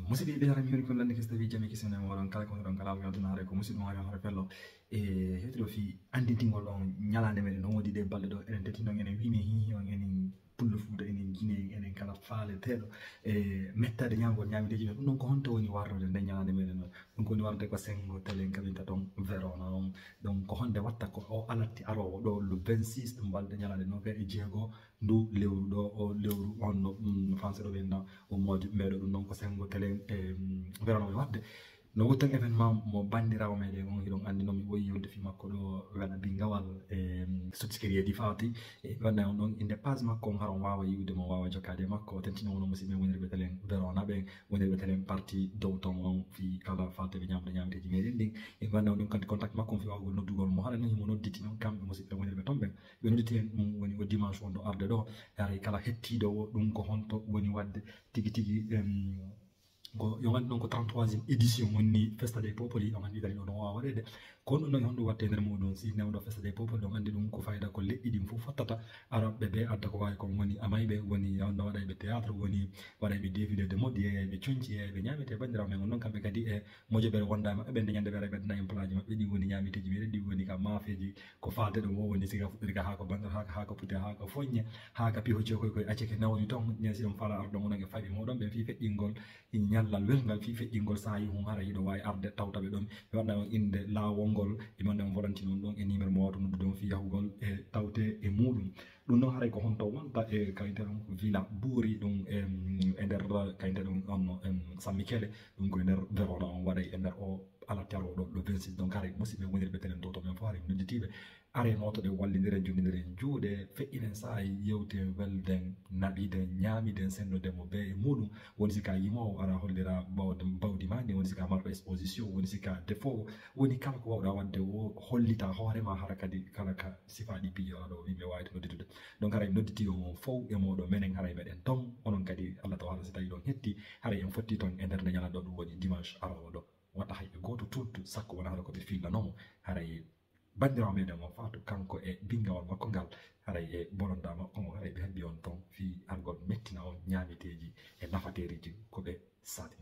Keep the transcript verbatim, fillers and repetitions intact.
Musidɓe ɓe ara mi woni kon lande kesta wi jami kisene moɗon kala ko ɗon kala algal dunare ko musidɗo ma yahore fello e hettiɗo fi andintingol ɗon ñalande meɗen ɗon wodi ɗe balɗe ɗo enen tetti ɗon enen wimi hihi on enen pullo fuuta enen jine enen kala faale teɗo e mettade ñamgol ñamideji men ɗum ɗon ko honto woni warrude nde ñalande meɗen ɗon ɗum ko woni warrude ko sengo telen kaɓinta ɗon verona on ɗum ko honde watta ko o alatti arowo ɗo le vingt-six ɗum balɗe ñalande noga e jeego ndu lewru ɗo o lewru on no français ɗo ɓenna o moodi meɗo ɗum noon ko sengo télé e verano mi wadde no wuttan événement mo bandirawo meɗen on hiɗon andi noon mi ɓoyi yewde fi makko ɗo wena bingawal e sotiskeriyeji fati e wonda on ɗon inde page makko on haɗon wawa yiwde mo wawa jokkade e makko tentino wono musidɓe wonirɓe télé verona ɓen wonirɓe télé parti dow ton on fi kala falteɓe ñamde ñamdeji meɗen ɗin e wonda on ɗon kadi contact makko on fi wawgol noddugol mo haɗa noon himo nodditi on kamɓe musidɓe wonirɓe ton ɓen ɓe nodditi en ɗum woni o dimanche on ɗo arde ɗo haray kala hettiɗo o ɗum ko honto woni wadde tigi tigi ko yo gandu ɗon ko trente-troisième édition wonni festa des popoli on andi kadi ɗo no wawa waɗede ko ɗum ɗon honɗum watte nder muɗum si newɗo festa des popoli on andi ɗum ko fayida ko leƴƴi ɗin fof fottata araɓɓe ɓe adda ko wawi kon woni amayɓe woni no waɗayɓe théâtre woni waɗayɓe défilé de mode yeeyayɓe conci yeeyayɓe ñamete bandiraɓe men on noon kamɓe kadi e mojoɓere wonda e maɓɓe ɓen nde ñande ɓe ara ɓe adana en plaji maɓɓe ɗi woni ñamiteji meɗen ɗi woni ka mafeji ko falde ɗum o woni siga fuɗɗori ka haako bandar haaka haako pute haako foññe haaka piho cekoy koye acceke nawdi ton ñen si ɗum fala arɗo wonake faɓi moɗon ɓen fi feƴƴingol ñallal welngal fi feƴƴingol saayi hum hara hiɗo wawi arde tawta ɓe ɗon mi waɗna on inde laawol ngol e mande on volonti noon ɗon e numéro mo wawto noddude on fi yahugol e tawte e muɗum ɗum noon haray ko honto wonta e kayte ɗum villa buuri ɗum e nder kayte ɗum on sammi kele ɗum koye nder verona on waɗay e nder o ala tero ɗo le vingt-six donc haray musidɓe wonirɓe tenen to to men fof haray nodditiɓe are notoɗen wallindiren jonndidiren juuɗe feƴƴinen saayi yewten welden naɓiden ñaamiden sennodemo bee e muɗum woni si ka yimoowo ara hollira bawdi ma ni woni si ka marɗo exposition woni si ka defoowo woni kala ko wawɗa wadde o hollita hoorema hara kadi kala ka sifaaɗi piiji aɗo yimɓe wawde nodditude donc haray nodditi on fow e moɗo menen haray meɗen ton onon kadi allah taw hara si tawi ɗon hetti haray en fotti ton e nder nde ñalande ɗum woni dimanche arowo ɗo wata hay e gooto tuttu sakko wona hara ko ɓe fillanomo haray bandirawo meɗen on faatu kanko e bingawal makko ngal haray e bononda makko mo haray ɓe heddi on ton fii argol mettina on ñaameteeji e nafateeriji ko ɓe sali